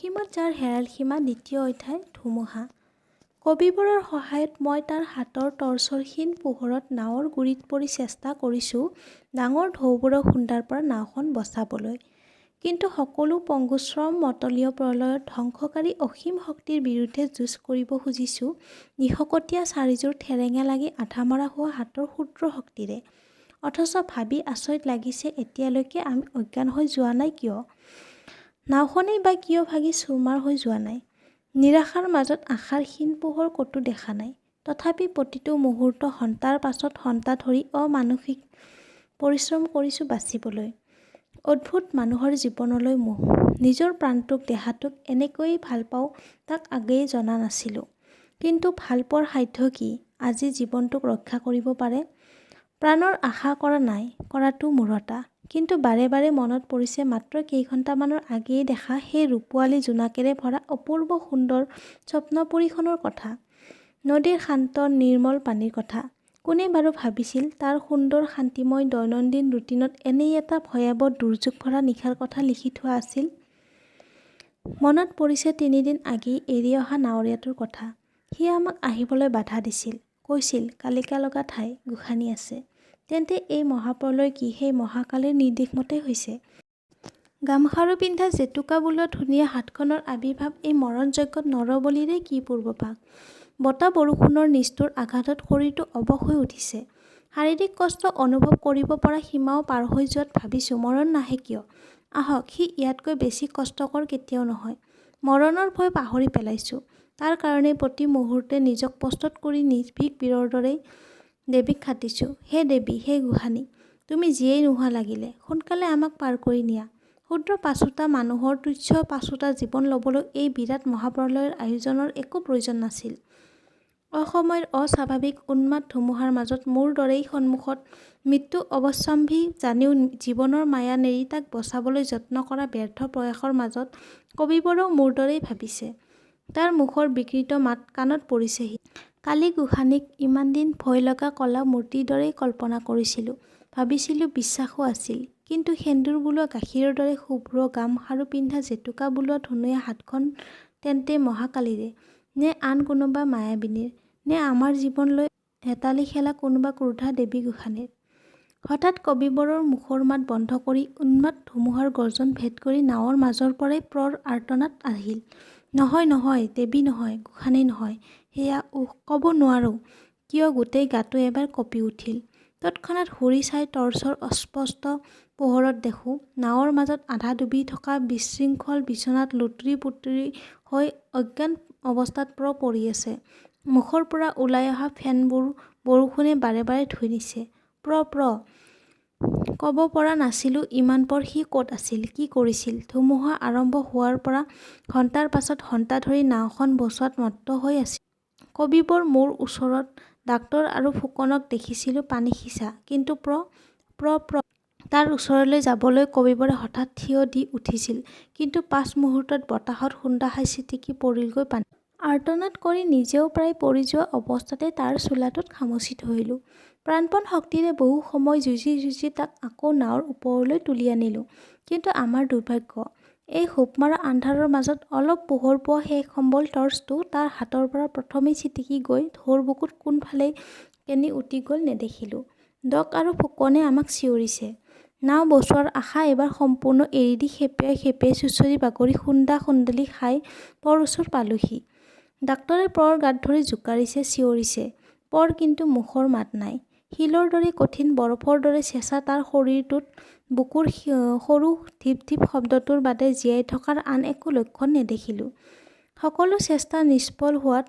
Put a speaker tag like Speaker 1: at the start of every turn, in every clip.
Speaker 1: অসীমত যাৰ হেৰাল সীমা দ্বিতীয় অধ্যায় ধুমুহা। কবিবৰৰ সহায়ত মই তাৰ হাতৰ টৰ্চৰ ক্ষীণ পোহৰত নাৱৰ গুৰিত পৰি চেষ্টা কৰিছোঁ ডাঙৰ ঢৌবোৰৰ খুন্দাৰ পৰা নাওখন বচাবলৈ। কিন্তু সকলো পংগুশ্ৰম মতলীয় প্ৰলয়ৰ ধ্বংসকাৰী অসীম শক্তিৰ বিৰুদ্ধে যুঁজ কৰিব খুজিছোঁ নিশকতীয়া চাৰিযোৰ ঠেৰেঙা লাগি আধামৰা হোৱা হাতৰ ক্ষুদ্ৰ শক্তিৰে। অথচ ভাবি আচৰিত লাগিছে এতিয়ালৈকে আমি অজ্ঞান হৈ যোৱা নাই কিয়? নাওখনেই বা কিয় ভাগি চুৰমাৰ হৈ যোৱা নাই? নিৰাশাৰ মাজত আশাৰ ক্ষীণ পোহৰ ক'তো দেখা নাই। তথাপি প্ৰতিটো মুহূৰ্ত ঘণ্টাৰ পাছত ঘণ্টা ধৰি অমানুষিক পৰিশ্ৰম কৰিছোঁ বাচিবলৈ। অদ্ভুত মানুহৰ জীৱনলৈ মোহ। নিজৰ প্ৰাণটোক, দেহাটোক এনেকৈয়ে ভালপাওঁ তাক আগেয়ে জনা নাছিলোঁ। কিন্তু ভালপোৱাৰ সাধ্য কি আজি জীৱনটোক ৰক্ষা কৰিব পাৰে? প্ৰাণৰ আশা কৰা নাই, কৰাটোও মূঢ়তা। কিন্তু বাৰে বাৰে মনত পৰিছে মাত্ৰ কেইঘণ্টামানৰ আগেয়ে দেখা সেই ৰূপোৱালী জোনাকেৰে ভৰা অপূৰ্ব সুন্দৰ স্বপ্নপুৰীখনৰ কথা, নদীৰ শান্ত নিৰ্মল পানীৰ কথা। কোনে বাৰু ভাবিছিল তাৰ সুন্দৰ শান্তিময় দৈনন্দিন ৰুটিনত এনেই এটা ভয়াৱহ দুৰ্যোগ ভৰা নিশাৰ কথা লিখি থোৱা আছিল? মনত পৰিছে তিনিদিন আগেয়ে এৰি অহা নাৱৰীয়াটোৰ কথা। সি আমাক আহিবলৈ বাধা দিছিল, কৈছিল কালিকা লগা ঠাই, গোসাঁনী আছে। তেন্তে এই মহাপ্ৰলয় কি সেই মহাকালীৰ নিৰ্দেশমতেই হৈছে? গামখাৰু পিন্ধা জেতুকা বোলোৱা ধুনীয়া হাতখনৰ আৱিৰ্ভাৱ এই মৰণযজ্ঞত নৰবলিৰেই কি পূৰ্বভাগ? বতাহ বৰষুণৰ নিষ্ঠুৰ আঘাতত শৰীৰটো অৱশ হৈ উঠিছে। শাৰীৰিক কষ্ট অনুভৱ কৰিব পৰা সীমাও পাৰ হৈ যোৱাত ভাবিছোঁ মৰণ নাহে কিয়? আহক, সি ইয়াতকৈ বেছি কষ্টকৰ কেতিয়াও নহয়। মৰণৰ ভয় পাহৰি পেলাইছোঁ। তাৰ কাৰণেই প্ৰতি মুহূৰ্তে নিজক প্ৰস্তুত কৰি নিৰ্ভীক বীৰৰ দৰেই দেৱীক খাটিছোঁ। হে দেৱী, হে গোসাঁনী, তুমি যিয়েই নোহোৱা লাগিলে, সোনকালে আমাক পাৰ কৰি নিয়া। ক্ষুদ্ৰ পাঁচোটা মানুহৰ তুচ্ছ পাঁচোটা জীৱন ল'বলৈ এই বিৰাট মহাপ্ৰলয়ৰ আয়োজনৰ একো প্ৰয়োজন নাছিল। অসময়ৰ অস্বাভাৱিক উন্মাদ ধুমুহাৰ মাজত মোৰ দৰেই সন্মুখত মৃত্যু অৱশ্যম্ভাৱী জানিও জীৱনৰ মায়া নেৰি তাক বচাবলৈ যত্ন কৰা ব্যৰ্থ প্ৰয়াসৰ মাজত কবিবৰেও মোৰ দৰেই ভাবিছে। তাৰ মুখৰ বিকৃত মাত কাণত পৰিছেহি। কালী গোসাঁনীক ইমানদিন ভয়লগা ক'লা মূৰ্তিৰ দৰেই কল্পনা কৰিছিলোঁ, ভাবিছিলোঁ, বিশ্বাসো আছিল। কিন্তু সেন্দূৰ বোলোৱা গাখীৰৰ দৰে শুভ্ৰ গামখাৰু পিন্ধা জেতুকা বোলোৱা ধুনীয়া হাতখন তেন্তে মহাকালীৰে, নে আন কোনোবা মায়াবিনীৰ, নে আমাৰ জীৱন লৈ হেতালি খেলা কোনোবা ক্ৰোধা দেৱী গোসাঁনীৰ? হঠাৎ কবিবৰৰ মুখৰ মাত বন্ধ কৰি উন্মাদ ধুমুহাৰ গৰ্জন ভেদ কৰি নাৱৰ মাজৰ পৰাই প্ৰৰ আৰ্তনাদ আহিল। নহয়, নহয়, দেৱী নহয়, গোসাঁনী নহয়, সেয়া উস, ক'ব নোৱাৰোঁ কিয় গোটেই গাটো এবাৰ কঁপি উঠিল। তৎক্ষণাৎ ঘূৰি চাই টৰ্চৰ অস্পষ্ট পোহৰত দেখোঁ, নাৱৰ মাজত আধা ডুবি থকা বিশৃংখল বিছনাত লুতুৰি-পুতুৰি হৈ অজ্ঞান অৱস্থাত প্ৰ পৰি আছে। মুখৰ পৰা ওলাই অহা ফেনবোৰ বৰষুণে বাৰে বাৰে ধুই নিছে। প্ৰ, প্ৰ। ক'ব পৰা নাছিলোঁ ইমানপৰ সি ক'ত আছিল, কি কৰিছিল। ধুমুহা আৰম্ভ হোৱাৰ পৰা ঘণ্টাৰ পাছত ঘণ্টা ধৰি নাওখন বচোৱাত মত্ত হৈ আছিল। কবিবৰ মোৰ ওচৰত ডাক্তৰ আৰু ফুকনক দেখিছিলোঁ পানী সিঁচা। কিন্তু প্ৰ? প্ৰ, প্ৰ। তাৰ ওচৰলৈ যাবলৈ কবিবৰে হঠাৎ থিয় দি উঠিছিল, কিন্তু পাছ মুহূৰ্তত বতাহত খুন্দা খাই ছিটিকি পৰিলগৈ পানীত। আৰ্তনাদ কৰি নিজেও প্ৰায় পৰি যোৱা অৱস্থাতে তাৰ চোলাটোত খামুচি ধৰিলোঁ। প্ৰাণপণ শক্তিৰে বহু সময় যুঁজি যুঁজি তাক আকৌ নাৱৰ ওপৰলৈ তুলি আনিলোঁ। কিন্তু আমাৰ দুৰ্ভাগ্য, এই ঘোপমৰা আন্ধাৰৰ মাজত অলপ পোহৰ পোৱা শেষ সম্বল টৰ্চটো তাৰ হাতৰ পৰা প্ৰথমেই ছিটিকি গৈ ঢৌৰ বুকুত কোনফালে কেনি উটি গ'ল নেদেখিলোঁ। ডক আৰু ফুকনে আমাক চিঞৰিছে। নাও বচোৱাৰ আশা এইবাৰ সম্পূৰ্ণ এৰি দি খেপিয়াই খেপিয়াই চুঁচৰি বাগৰি খুন্দা-খুন্দলি খাই প্ৰৰ ওচৰ পালোঁহি। ডাক্তৰে প্ৰৰ গাত ধৰি জোকাৰিছে, চিঞৰিছে। প্ৰৰ কিন্তু মুখৰ মাত নাই। শিলৰ দৰে কঠিন, বৰফৰ দৰে চেঁচা তাৰ শৰীৰটোত বুকুৰ সৰু ঢিপ ঢিপ শব্দটোৰ বাদে জীয়াই থকাৰ আন একো লক্ষণ নেদেখিলোঁ। সকলো চেষ্টা নিষ্ফল হোৱাত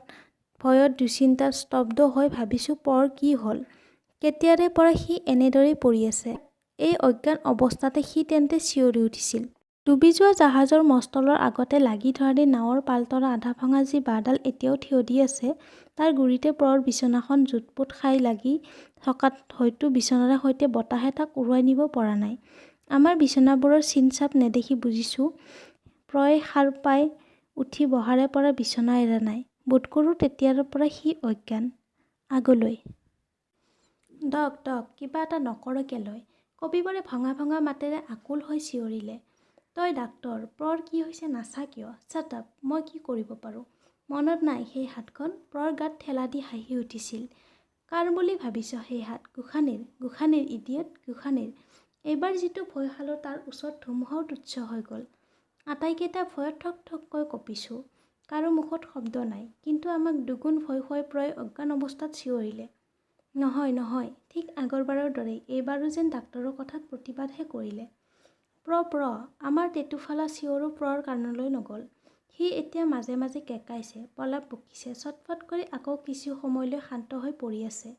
Speaker 1: ভয়ত দুশ্চিন্তাত স্তব্ধ হৈ ভাবিছোঁ প্ৰৰ কি হ'ল? কেতিয়াৰে পৰা সি এনেদৰেই পৰি আছে? এই অজ্ঞান অৱস্থাতে সি তেন্তে চিঞৰি উঠিছিল। ডুবি যোৱা জাহাজৰ মস্তলৰ আগতে লাগি ধৰাদি নাৱৰ পালতৰা আধাভঙা যি বাঁহডাল এতিয়াও থিয় দি আছে, তাৰ গুৰিতে প্ৰৰ বিছনাখন জোটপোট খাই লাগি থকাত হয়তো বিছনাৰে সৈতে বতাহে তাক উৰুৱাই নিব পৰা নাই। আমাৰ বিছনাবোৰৰ চিন-চাপ নেদেখি বুজিছোঁ প্ৰয়ে সাৰ পাই উঠি বহাৰে পৰা বিছনা এৰা নাই। বোধকৰোঁ তেতিয়াৰে পৰা সি অজ্ঞান। আগলৈ ডক, ডক, কিবা এটা নকৰ কেলৈ? কবিবৰে ভঙা ভঙা মাতেৰে আকুল হৈ চিঞৰিলে। তই ডাক্তৰ, প্ৰৰ কি হৈছে নাচা কিয়? চাট আপ, মই কি কৰিব পাৰোঁ? মনত নাই সেই হাতখন? প্ৰৰ গাত ঠেলা দি হাঁহি উঠিছিল। কাৰ বুলি ভাবিছ সেই হাত? গোসাঁনীৰ, গোসাঁনীৰ ইডিয়ট, গোসাঁনীৰ। এইবাৰ যিটো ভয় খালোঁ তাৰ ওচৰত ধুমুহাও তুচ্ছ হৈ গ'ল। আটাইকেইটা ভয়ত ঠক ঠককৈ কঁপিছোঁ। কাৰো মুখত শব্দ নাই। কিন্তু আমাক দুগুণ ভয় খুৱাই প্ৰয়ে অজ্ঞান অৱস্থাত চিঞৰিলে, নহয়, নহয়। ঠিক আগৰবাৰৰ দৰেই এইবাৰো যেন ডাক্তৰৰ কথাত প্ৰতিবাদহে কৰিলে। প্ৰ, প্ৰ। আমাৰ টেঁটুফলা চিঞৰো প্ৰৰ কাণলৈ নগ'ল। সি এতিয়া মাজে মাজে কেঁকাইছে, প্ৰলাপ বকিছে, ছটফট কৰি আকৌ কিছু সময়লৈ শান্ত হৈ পৰি আছে।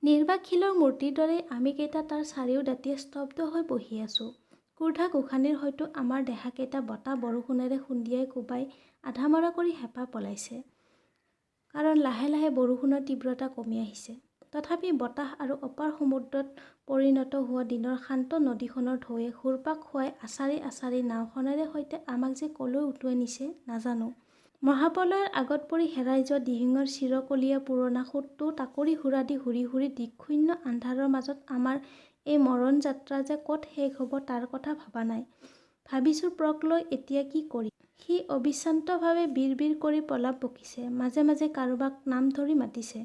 Speaker 1: নিৰ্বাক শিলৰ মূৰ্তিৰ দৰেই আমিকেইটা তাৰ চাৰিও দাঁতিয়ে স্তব্ধ হৈ বহি আছোঁ। ক্ৰোধা গোসাঁনীৰ হয়তো আমাৰ দেহাকেইটা বতাহ বৰষুণেৰে খুন্দিয়াই কোবাই আধামৰা কৰি হেঁপাহ পলাইছে। কাৰণ লাহে লাহে বৰষুণৰ তীব্ৰতা কমি আহিছে। তথাপি বতাহ আৰু অপাৰ সমুদ্ৰত পৰিণত হোৱা দিনৰ শান্ত নদীখনৰ ঢৌৱে ঘূৰপাক খুৱাই আছাৰি আছাৰি নাওখনেৰে সৈতে আমাক যে ক'লৈ উটুৱাই নিছে নাজানো। মহাপ্ৰলয়ৰ আগত পৰি হেৰাই যোৱা দিহিঙৰ চিৰকলীয়া পুৰণা সোঁতটো টাকুৰি ঘূৰাদি ঘূৰি ঘূৰি দিক্শূন্য আন্ধাৰৰ মাজত আমাৰ এই মৰণযাত্ৰা যে ক'ত শেষ হ'ব তাৰ কথা ভবা নাই। ভাবিছোঁ প্ৰক লৈ এতিয়া কি কৰিম? সি অবিশ্ৰান্তভাৱে বিৰ বিৰ কৰি প্ৰলাপ বকিছে, মাজে মাজে কাৰোবাক নাম ধৰি মাতিছে,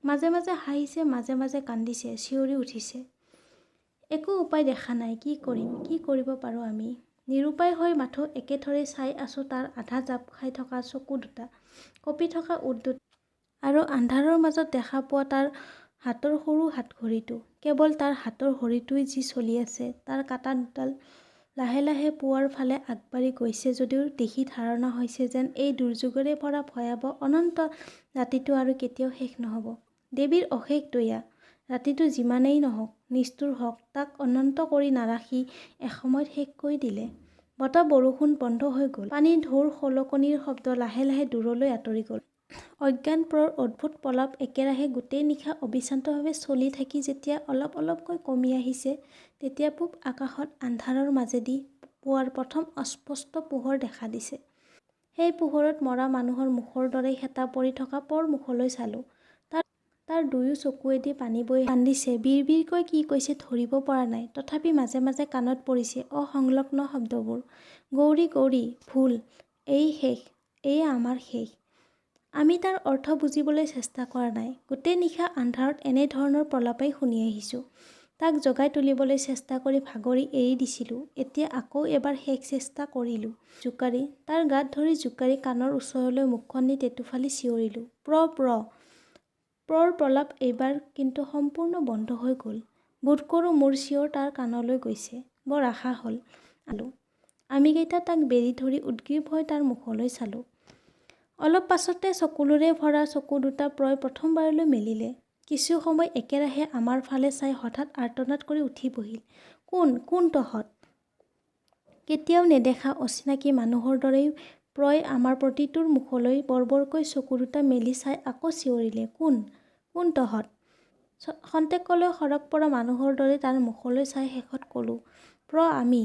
Speaker 1: মাজে মাজে হাঁহিছে, মাজে মাজে কান্দিছে, চিঞৰি উঠিছে। একো উপায় দেখা নাই। কি কৰিম? কি কৰিব পাৰোঁ আমি? নিৰুপায় হৈ মাথোঁ একেথৰে চাই আছোঁ তাৰ আধা জাপ খাই থকা চকু দুটা, কঁপি থকা ওঁঠ দুটা আৰু আন্ধাৰৰ মাজত দেখা পোৱা তাৰ হাতৰ সৰু হাতঘড়ীটো। কেৱল তাৰ হাতৰ ঘড়ীটোৱেই যি চলি আছে। তাৰ কাঁটা দুডাল লাহে লাহে পুৱাৰ ফালে আগবাঢ়ি গৈছে যদিও দেখি ধাৰণা হৈছে যেন এই দুৰ্যোগেৰে ভৰা ভয়াৱহ অনন্ত ৰাতিটো আৰু কেতিয়াও শেষ নহ'ব। দেৱীৰ অশেষ দয়া, ৰাতিটো যিমানেই নহওক, নিষ্ঠুৰ হওক, তাক অনন্ত কৰি নাৰাখি এসময়ত শেষ কৰি দিলে। বতাহ বৰষুণ বন্ধ হৈ গ'ল। পানীৰ ঢৌৰ খলকনিৰ শব্দ লাহে লাহে দূৰলৈ আঁতৰি গ'ল। অজ্ঞান প্ৰৰ অদ্ভুত প্ৰলাপ একেৰাহে গোটেই নিশা অবিশ্ৰান্তভাৱে চলি থাকি যেতিয়া অলপ অলপকৈ কমি আহিছে, তেতিয়া পূব আকাশত আন্ধাৰৰ মাজেদি পুৱাৰ প্ৰথম অস্পষ্ট পোহৰ দেখা দিছে। সেই পোহৰত মৰা মানুহৰ মুখৰ দৰেই শেঁতা পৰি থকা প্ৰৰ মুখলৈ চালোঁ। তাৰ দুয়ো চকুৱেদি পানী বৈ কান্দিছে, বিৰবিৰকৈ কি কৈছে ধৰিব পৰা নাই। তথাপি মাজে মাজে কাণত পৰিছে অসংলগ্ন শব্দবোৰ, গৌৰী, গৌৰী, ভুল, এই শেষ, এয়ে আমাৰ শেষ। আমি তাৰ অৰ্থ বুজিবলৈ চেষ্টা কৰা নাই। গোটেই নিশা আন্ধাৰত এনে ধৰণৰ প্ৰলাপেই শুনি আহিছোঁ। তাক জগাই তুলিবলৈ চেষ্টা কৰি ভাগৰি এৰি দিছিলোঁ। এতিয়া আকৌ এবাৰ শেষ চেষ্টা কৰিলোঁ। জোকাৰি তাৰ গাত ধৰি জোকাৰি কাণৰ ওচৰলৈ মুখখন নি টেঁটুফালি চিঞৰিলোঁ, প্ৰ, প্ৰ। প্ৰৰ প্ৰলাপ এইবাৰ কিন্তু সম্পূৰ্ণ বন্ধ হৈ গ'ল। বোধকৰোঁ মোৰ চিঞৰ তাৰ কাণলৈ গৈছে। বৰ আশা হ'ল। আমিকেইটা তাক বেৰি ধৰি উদগ্ৰীৱ হৈ তাৰ মুখলৈ চালোঁ। অলপ পাছতে চকুলোৰে ভৰা চকু দুটা প্ৰই প্ৰথমবাৰলৈ মেলিলে। কিছু সময় একেৰাহে আমাৰ ফালে চাই হঠাৎ আৰ্তনাদ কৰি উঠি বহিল। কোন, কোন তহঁত? কেতিয়াও নেদেখা অচিনাকি মানুহৰ দৰেই প্ৰই আমাৰ প্ৰতিটোৰ মুখলৈ বৰবৰকৈ চকু দুটা মেলি চাই আকৌ চিঞৰিলে, কোন, কোন তহঁত? খন্তেকলৈ সৰগ পৰা মানুহৰ দৰে তাৰ মুখলৈ চাই শেষত ক'লোঁ, প্ৰ আমি,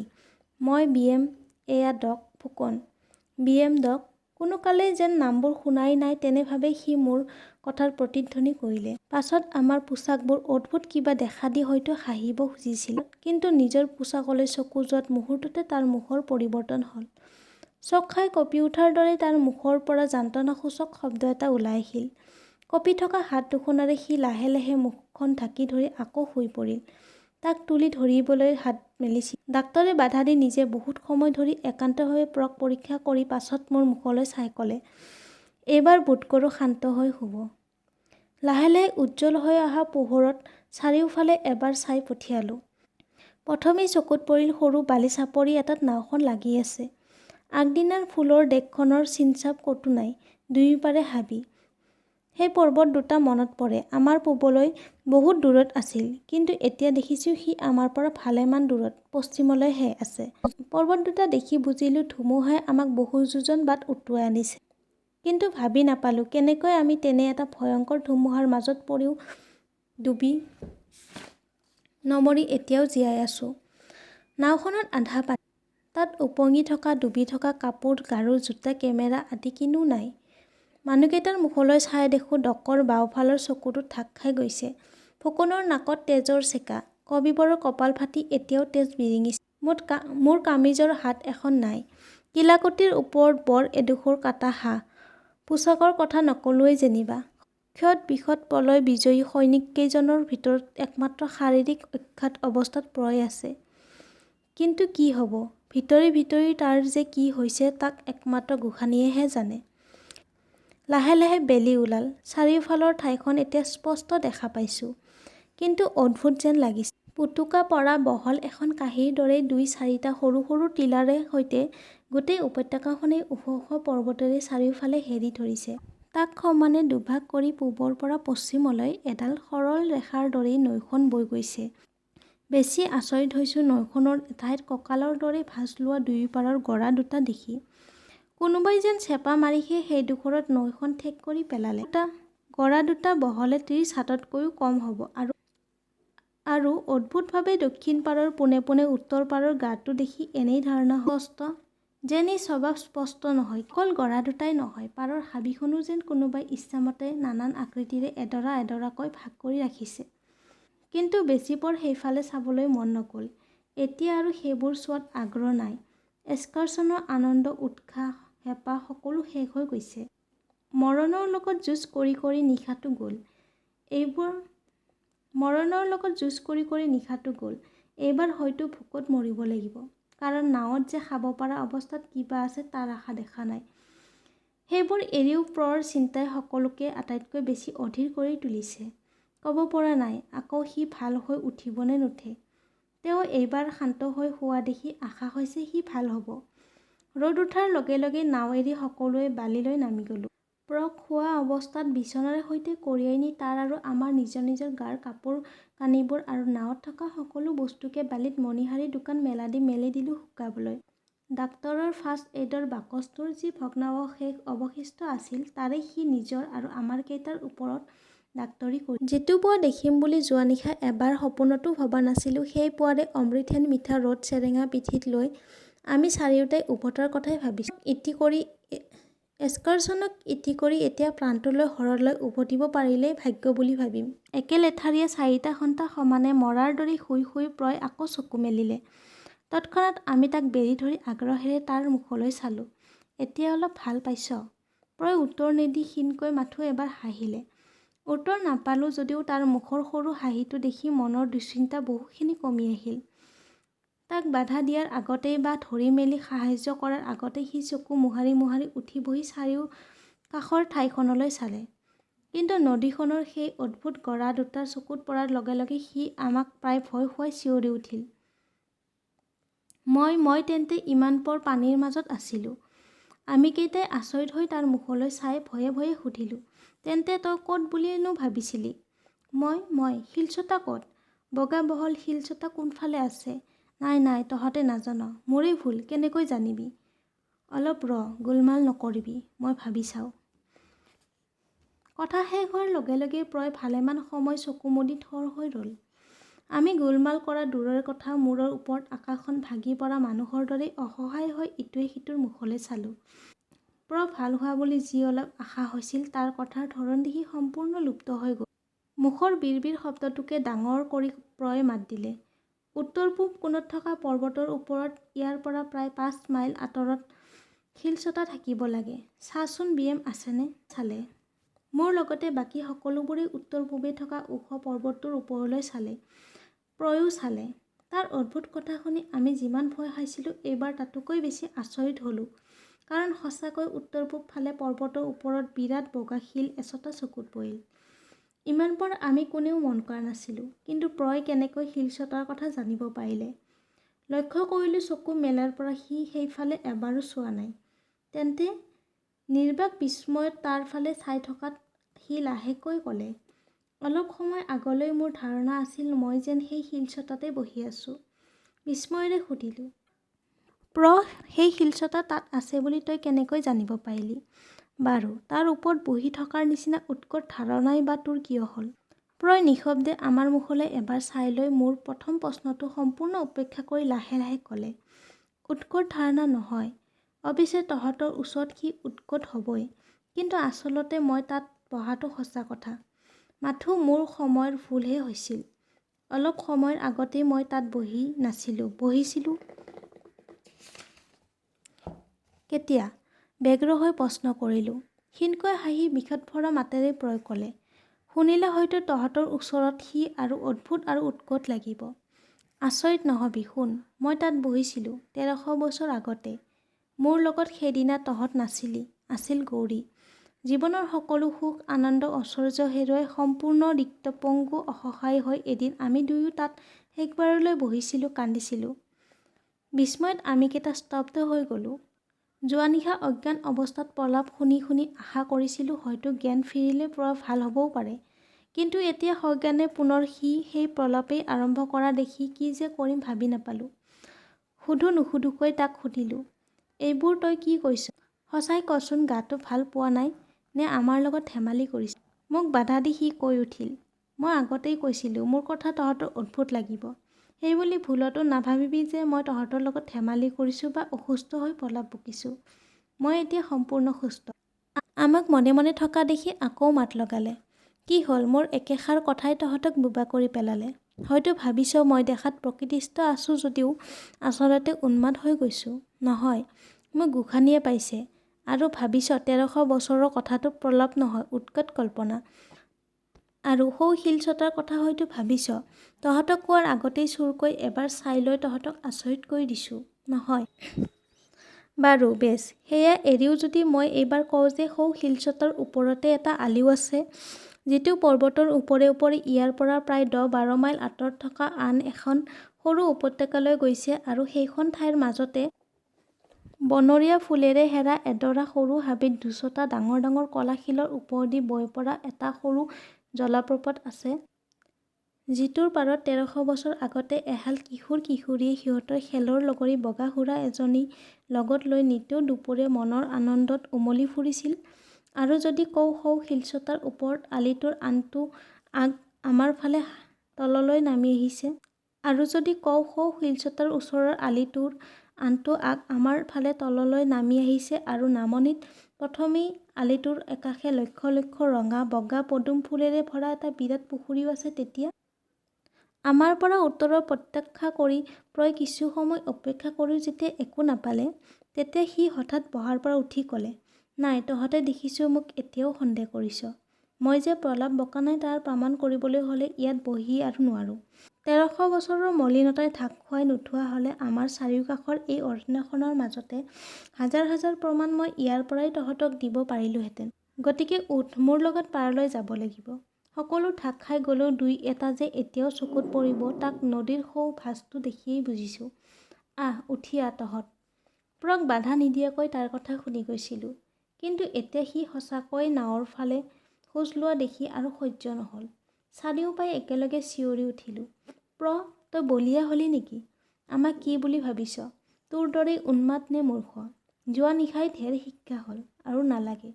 Speaker 1: মই বি এম, এয়া Doc Phukan. B M, Doc, কোনোকালেই যেন নামবোৰ শুনাই নাই তেনেভাৱেই সি মোৰ কথাৰ প্ৰতিধ্বনি কৰিলে। পাছত আমাৰ পোছাকবোৰ অদ্ভুত কিবা দেখা দি হয়তো হাঁহিব খুজিছিল। কিন্তু নিজৰ পোছাকলৈ চকু যোৱাত মুহূৰ্ততে তাৰ মুখৰ পৰিৱৰ্তন হ'ল। চক খাই কঁপি উঠাৰ দৰেই তাৰ মুখৰ পৰা যন্ত্ৰণাসূচক শব্দ এটা ওলাই আহিল। কঁপি থকা হাত দুখনেৰে সি লাহে লাহে মুখখন ঢাকি ধৰি আকৌ শুই পৰিল। তাক তুলি ধৰিবলৈ হাত মেলিছিল। ডাক্তৰে বাধা দি নিজে বহুত সময় ধৰি একান্তভাৱে প্ৰক পৰীক্ষা কৰি পাছত মোৰ মুখলৈ চাই ক'লে, এইবাৰ বোধকৰোঁ শান্ত হৈ শুব। লাহে লাহে উজ্জ্বল হৈ অহা পোহৰত চাৰিওফালে এবাৰ চাই পঠিয়ালোঁ। প্ৰথমেই চকুত পৰিল সৰু বালি চাপৰি এটাত নাওখন লাগি আছে। আগদিনাৰ ফুলৰ দেশখনৰ চিনচাপ ক'তো নাই। দুয়োপাৰে হাবি। সেই পৰ্বত দুটা মনত পৰে, আমাৰ পূবলৈ বহুত দূৰত আছিল। কিন্তু এতিয়া দেখিছোঁ সি আমাৰ পৰা ভালেমান দূৰত পশ্চিমলৈহে আছে। পৰ্বত দুটা দেখি বুজিলোঁ ধুমুহাই আমাক বহু যোজন বাট উটুৱাই আনিছে। কিন্তু ভাবি নাপালোঁ কেনেকৈ আমি তেনে এটা ভয়ংকৰ ধুমুহাৰ মাজত পৰিও ডুবি নমৰি এতিয়াও জীয়াই আছোঁ। নাওখনত আধা পানী। তাত ওপঙি থকা ডুবি থকা কাপোৰ, গাৰু, জোতা, কেমেৰা আদি কিনো নাই। মানুহকেইটাৰ মুখলৈ চাই দেখোঁ ডকৰ বাওঁফালৰ চকুটো ঢাক খাই গৈছে। ফুকনৰ নাকত তেজৰ চেকা। কবিবৰৰ কপাল ফাটি এতিয়াও তেজ বিৰিঙিছে। মোৰ কামিজৰ হাত এখন নাই। কিলাকুটিৰ ওপৰত বৰ এডোখৰ কাটা ঘাঁ। পোছাকৰ কথা নকলোৱেই যেনিবা। ক্ষত-বিক্ষত প্ৰলয়-বিজয়ী সৈনিককেইজনৰ ভিতৰত একমাত্ৰ শাৰীৰিক অক্ষত অৱস্থাত প্ৰই আছে। কিন্তু কি হ'ব, ভিতৰি ভিতৰি তাৰ যে কি হৈছে তাক একমাত্ৰ গোসাঁনীয়েহে জানে। লাহে লাহে বেলি ওলাল। চাৰিওফালৰ ঠাইখন এতিয়া স্পষ্ট দেখা পাইছোঁ। কিন্তু অদ্ভুত যেন লাগিছে। পোটোকা পৰা বহল এখন কাঁহীৰ দৰেই দুই চাৰিটা সৰু সৰু টিলাৰে সৈতে গোটেই উপত্যকাখনেই ওখ ওখ পৰ্বতেৰে চাৰিওফালে ঘেৰি ধৰিছে। তাক সমানে দুভাগ কৰি পূবৰ পৰা পশ্চিমলৈ এডাল সৰল ৰেখাৰ দৰেই নৈখন বৈ গৈছে। বেছি আচৰিত হৈছোঁ নৈখনৰ এঠাইত কঁকালৰ দৰে ভাঁজ লোৱা দুয়োপাৰৰ গৰা দুটা দেখি। কোনোবাই যেন চেপা মাৰিহে সেইডোখৰত নৈখন ঠেক কৰি পেলালে। গৰা দুটা বহলে 30 হাততকৈও কম হ'ব আৰু অদ্ভুতভাৱে দক্ষিণ পাৰৰ পোনে পোনে উত্তৰ পাৰৰ গাঁতটো দেখি এনেই ধাৰণা স্পষ্ট যেন এই স্বভাৱ স্পষ্ট নহয়। অকল গৰা দুটাই নহয়, পাৰৰ হাবিখনো যেন কোনোবাই ইচ্ছামতে নানান আকৃতিৰে এডৰা এডৰাকৈ ভাগ কৰি ৰাখিছে। কিন্তু বেছিপৰ সেইফালে চাবলৈ মন নগ'ল। এতিয়া আৰু সেইবোৰ চোৱাত আগ্ৰহ নাই। এস্কাৰছনৰ আনন্দ, উৎসাহ, হেঁপাহ সকলো শেষ হৈ গৈছে। মৰণৰ লগত যুঁজ কৰি কৰি নিশাটো গ'ল। এইবোৰ মৰণৰ লগত যুঁজ কৰি কৰি নিশাটো গ'ল। এইবাৰ হয়তো ভোকত মৰিব লাগিব। কাৰণ নাৱত যে খাব পৰা অৱস্থাত কিবা আছে তাৰ আশা দেখা নাই। সেইবোৰ এৰিও প্ৰৰ চিন্তাই সকলোকে আটাইতকৈ বেছি অধীৰ কৰি তুলিছে। ক'ব পৰা নাই আকৌ সি ভাল হৈ উঠিব নে নুঠে। তেওঁ এইবাৰ শান্ত হৈ শোৱা দেখি আশা হৈছে সি ভাল হ'ব। ৰ'দ উঠাৰ লগে লগে নাও এৰি সকলোৱে বালিলৈ নামি গ'লোঁ। প্ৰক শোৱা অৱস্থাত বিছনাৰে সৈতে কঢ়িয়াই নি তাৰ আৰু আমাৰ নিজৰ নিজৰ গাৰ কাপোৰ-কানিবোৰ আৰু নাৱত থকা সকলো বস্তুকে বালিত মণিহাৰী দোকান মেলাদি মেলি দিলোঁ শুকাবলৈ। ডাক্তৰৰ ফাৰ্ষ্ট এইডৰ বাকচটোৰ যি ভগ্নাৱশেষ অৱশিষ্ট আছিল তাৰেই সি নিজৰ আৰু আমাৰকেইটাৰ ওপৰত ডাক্তৰী কৰিলে। যিটো পুৱা দেখিম বুলি যোৱানিশা এবাৰ সপোনতো ভবা নাছিলোঁ সেই পুৱাৰে অমৃতহেন মিঠা ৰ'দ চেৰেঙা পিঠিত লৈ আমি চাৰিওটাই ওভতাৰ কথাই ভাবিছিলোঁ। এস্কাৰছনক ইতি কৰি এতিয়া প্ৰাণটো লৈ ঘৰলৈ উভতিব পাৰিলেই ভাগ্য বুলি ভাবিম। একেলেথাৰিয়ে চাৰিটা ঘণ্টা সমানে মৰাৰ দৰে শুই শুই প্ৰই আকৌ চকু মেলিলে। তৎক্ষণাৎ আমি তাক বেৰি ধৰি আগ্ৰহেৰে তাৰ মুখলৈ চালোঁ। এতিয়া অলপ ভাল পাইছ? প্ৰই উত্তৰ নিদি ক্ষীণকৈ মাথোঁ এবাৰ হাঁহিলে। উত্তৰ নাপালোঁ যদিও তাৰ মুখৰ সৰু হাঁহিটো দেখি মনৰ দুশ্চিন্তা বহুখিনি কমি আহিল। তাক বাধা দিয়াৰ আগতেই বা ধৰি মেলি সাহায্য কৰাৰ আগতেই সি চকু মোহাৰি মোহাৰি উঠি বহি চাৰিওকাষৰ ঠাইখনলৈ চালে। কিন্তু নদীখনৰ সেই অদ্ভুত গৰা দুটা চকুত পৰাৰ লগে লগে সি আমাক প্ৰায় ভয় খুৱাই চিঞৰি উঠিল। মই তেন্তে ইমানপৰ পানীৰ মাজত আছিলোঁ? আমিকেইটাই আচৰিত হৈ তাৰ মুখলৈ চাই ভয়ে ভয়ে সুধিলোঁ, তেন্তে তই ক'ত বুলি নো ভাবিছিলি? মই শিলচটা ক'ত? বগা বহল শিলচটা কোনফালে আছে? নাই নাই, তহঁতে নাজান। মোৰেই ভুল, কেনেকৈ জানিবি? অলপ ৰ, গোলমাল নকৰিবি, মই ভাবি চাওঁ। কথা শেষ হোৱাৰ লগে লগেই প্ৰই ভালেমান সময় চকু মুদি থৰ হৈ ৰ'ল। আমি গোলমাল কৰা দূৰৰে কথা, মূৰৰ ওপৰত আকাশখন ভাগি পৰা মানুহৰ দৰেই অসহায় হৈ ইটোৱে সিটোৰ মুখলৈ চালোঁ। প্ৰ ভাল হোৱা বুলি যি অলপ আশা হৈছিল তাৰ কথাৰ ধৰণ দেখি সম্পূৰ্ণ লুপ্ত হৈ গ'ল। মুখৰ বিৰবিৰ শব্দটোকে ডাঙৰ কৰি প্ৰয়ে মাত দিলে, উত্তৰ-পূব কোণত থকা পৰ্বতৰ ওপৰত ইয়াৰ পৰা প্ৰায় 5 মাইল আঁতৰত শিলচটা থাকিব লাগে। চাচোন বিয়েম, আছেনে? চালে। মোৰ লগতে বাকী সকলোবোৰেই উত্তৰ-পূবে থকা ওখ পৰ্বতটোৰ ওপৰলৈ চালে। প্ৰয়ো চালে। তাৰ অদ্ভুত কথা শুনি আমি যিমান ভয় খাইছিলোঁ এইবাৰ তাতোকৈ বেছি আচৰিত হ'লোঁ। কাৰণ সঁচাকৈ উত্তৰ-পূব ফালে পৰ্বতৰ ওপৰত বিৰাট বগা শিল এচটা চকুত পৰিল। ইমানপৰ আমি কোনেও মন কৰা নাছিলোঁ। কিন্তু প্ৰই কেনেকৈ শিলচটাৰ কথা জানিব পাৰিলে? লক্ষ্য কৰিলোঁ চকু মেলাৰ পৰা সি সেইফালে এবাৰো চোৱা নাই। তেন্তে? নিৰ্বাক বিস্ময়ত তাৰ ফালে চাই থকাত সি লাহেকৈ ক'লে, অলপ সময় আগলৈ মোৰ ধাৰণা আছিল মই যেন সেই শিলচটাতে বহি আছোঁ। বিস্ময়েৰে সুধিলোঁ, প্ৰ, সেই শিলচটা তাত আছে বুলি তই কেনেকৈ জানিব পাৰিলি? বাৰু, তাৰ ওপৰত বহি থকাৰ নিচিনা উৎকট ধাৰণাই বা তোৰ কিয় হ'ল? প্ৰই নিঃশব্দে আমাৰ মুখলৈ এবাৰ চাই লৈ মোৰ প্ৰথম প্ৰশ্নটো সম্পূৰ্ণ উপেক্ষা কৰি লাহে লাহে ক'লে, উৎকট ধাৰণা নহয়, অৱশ্যে তহঁতৰ ওচৰত সি উৎকট হ'বই। কিন্তু আচলতে মই তাত বহাটো সঁচা কথা। মাথোঁ মোৰ সময়ৰ ভুলহে হৈছিল। অলপ সময়ৰ আগতেই মই তাত বহি নাছিলোঁ? বহিছিলোঁ। কেতিয়া? ব্যগ্ৰ হৈ প্ৰশ্ন কৰিলোঁ। ক্ষীণকৈ হাঁহি বিষাদভৰা মাতেৰে প্ৰই ক'লে, শুনিলে হয়তো তহঁতৰ ওচৰত সি আৰু অদ্ভুত আৰু উৎকট লাগিব। আচৰিত নহবি, শুন। মই তাত বহিছিলোঁ 1300 বছৰ আগতে। মোৰ লগত সেইদিনা তহঁত নাছিলি, আছিল গৌৰী। জীৱনৰ সকলো সুখ আনন্দ ঐশ্বৰ্য হেৰুৱাই সম্পূৰ্ণ ৰিক্ত পংগু অসহায় হৈ এদিন আমি দুয়ো তাত শেষবাৰলৈ বহিছিলোঁ, কান্দিছিলোঁ। বিস্ময়ত আমিকেইটা স্তব্ধ হৈ গ'লোঁ। যোৱানিশা অজ্ঞান অৱস্থাত প্ৰলাপ শুনি শুনি আশা কৰিছিলোঁ হয়তো জ্ঞান ফিৰিলে প্ৰ ভাল হ'বও পাৰে। কিন্তু এতিয়া সজ্ঞানে পুনৰ সি সেই প্ৰলাপেই আৰম্ভ কৰা দেখি কি যে কৰিম ভাবি নাপালোঁ। সোধোঁ নুসোধোঁকৈ তাক সুধিলোঁ, এইবোৰ তই কি কৈছ? সঁচাই কচোন, গাটো ভাল পোৱা নাই নে আমাৰ লগত ধেমালি কৰিছ? মোক বাধা দি সি কৈ উঠিল, মই আগতেই কৈছিলোঁ মোৰ কথা তহঁতৰ অদ্ভুত লাগিব। সেইবুলি ভুলতো নাভাবিবি যে মই তহঁতৰ লগত ধেমালি কৰিছোঁ বা অসুস্থ হৈ প্ৰলাপ বকিছোঁ। মই এতিয়া সম্পূৰ্ণ সুস্থ। আমাক মনে মনে থকা দেখি আকৌ মাত লগালে, কি হ'ল, মোৰ একেষাৰ কথাই তহঁতক বোবা কৰি পেলালে? হয়তো ভাবিছ মই দেখাত প্ৰকৃতিস্থ আছোঁ যদিও আচলতে উন্মাদ হৈ গৈছোঁ। নহয়, মোক গোসাঁনীয়ে পাইছে। আৰু ভাবিছ 1300 বছৰৰ কথাটো প্ৰলাপ নহয়, উৎকট কল্পনা। আৰু সৌ শিলচটাৰ কথা হয়তো ভাবিছ তহঁতক কোৱাৰ আগতেই চুৰকৈ এবাৰ চাই লৈ তহঁতক আচৰিত কৰি দিছোঁ। নহয়? বাৰু বেছ, সেয়া এৰিও যদি মই এইবাৰ কওঁ যে সৌ শিলচটাৰ ওপৰতে এটা আলিও আছে, যিটো পৰ্বতৰ ওপৰে ওপৰে ইয়াৰ পৰা প্ৰায় 10-12 মাইল আঁতৰত থকা আন এখন সৰু উপত্যকালৈ গৈছে আৰু সেইখন ঠাইৰ মাজতে বনৰীয়া ফুলেৰে সেৰা এডৰা সৰু হাবিত দুচটা ডাঙৰ ডাঙৰ ক'লা শিলৰ ওপৰেদি বৈ পৰা এটা সৰু জলপ্ৰপাত আছে, যিটোৰ পাৰত 1300 বছৰ আগতে এহাল কিশোৰ-কিশোৰীয়ে সিহঁতৰ খেলৰ লগৰী বগা সুৰা এজনী লগত লৈ নিতৌ দুপৰীয়া মনৰ আনন্দত উমলি ফুৰিছিল, আৰু যদি কওঁ সৌ শিলচটাৰ ওপৰত আলিটোৰ আনটো আগ আমাৰ ফালে তললৈ নামি আহিছে, আৰু যদি কওঁ সৌ শিলচটাৰ ওচৰৰ আলিটোৰ আনটো আগ আমাৰ ফালে তললৈ নামি আহিছে আৰু নামনিত প্ৰথমেই আলিটোৰ একাষে লক্ষ লক্ষ ৰঙা বগা পদুম ফুলেৰে ভৰা এটা বিৰাট পুখুৰীও আছে, তেতিয়া? আমাৰ পৰা উত্তৰৰ প্ৰত্যাশা কৰি প্ৰই কিছু সময় অপেক্ষা কৰিও যেতিয়া একো নাপালে, তেতিয়া সি হঠাৎ বহাৰ পৰা উঠি ক'লে, নাই, তহঁতে দেখিছোঁ মোক এতিয়াও সন্দেহ কৰিছ। মই যে প্ৰলাপ বকা নাই তাৰ প্ৰমাণ কৰিবলৈ হ'লে ইয়াত বহি আৰু নোৱাৰোঁ। 1300 বছৰৰ মলিনতাই ঢাক খুৱাই নোথোৱা হ'লে আমাৰ চাৰিওকাষৰ এই অৰণ্যখনৰ মাজতে হাজাৰ হাজাৰ প্ৰমাণ মই ইয়াৰ পৰাই তহঁতক দিব পাৰিলোঁহেঁতেন। গতিকে উঠ, মোৰ লগত পাৰলৈ যাব লাগিব। সকলো ঢাক খাই গ'লেও দুই এটা যে এতিয়াও চকুত পৰিব তাক নদীৰ সৌ ভাঁজটো দেখিয়েই বুজিছোঁ। আহ, উঠি আহ তহঁত। প্ৰক বাধা নিদিয়াকৈ তাৰ কথা শুনি গৈছিলোঁ। কিন্তু এতিয়া সি সঁচাকৈয়ে নাৱৰ ফালে খোজ লোৱা দেখি আৰু সহ্য নহ'ল। চাৰিওপাই একেলগে চিঞৰি উঠিলোঁ, প্ৰ, তই বলিয়া হ'লি নেকি? আমাক কি বুলি ভাবিছ? তোৰ দৰেই উন্মাদ নে মূৰ্খ? যোৱা নিশাই ঢেৰ শিক্ষা হ'ল, আৰু নালাগে।